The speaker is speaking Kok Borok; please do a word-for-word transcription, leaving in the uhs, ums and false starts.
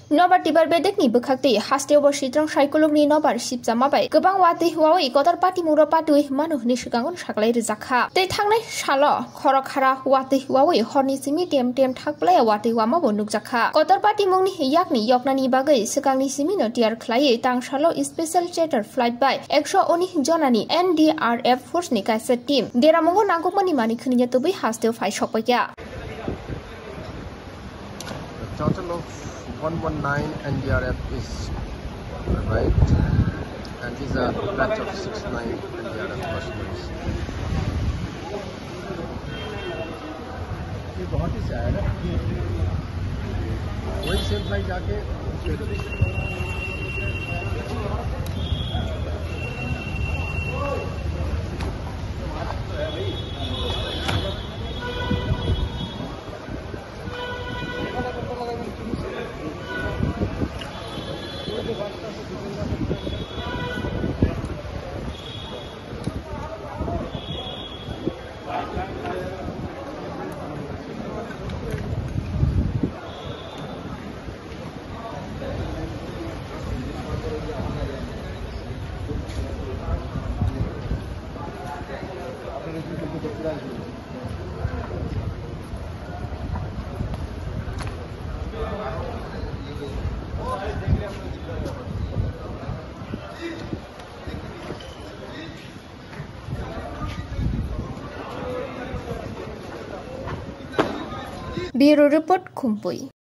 Nobar tibar bedekni bwkhaktwi hasteo bo sitrang saikolokni nobar sipchama bai kwbang watwi huawi kotor patimungro patwi mano hwnwi swkango saklai rwjakha. Tei thangnai salo khorokhara watwi huawi horni simi tem tem thakplaya watwi wama bo nukjakha. Kotor patimungni yakni yoknani bagwi swkangni simino tiyar khlaiwi tangsalo special charter flight bai ekso unis jonani N D R F force ni kaisa team deramungo nangkukmani manwi khwnwi tubui hasteo phai sokpaikha. A total of one one nine N D R F is arrived, and these are batch of six nine N D R F personnel. ये बहुत ही sad है। वही same flight जाके Bureau Report, Khumpui.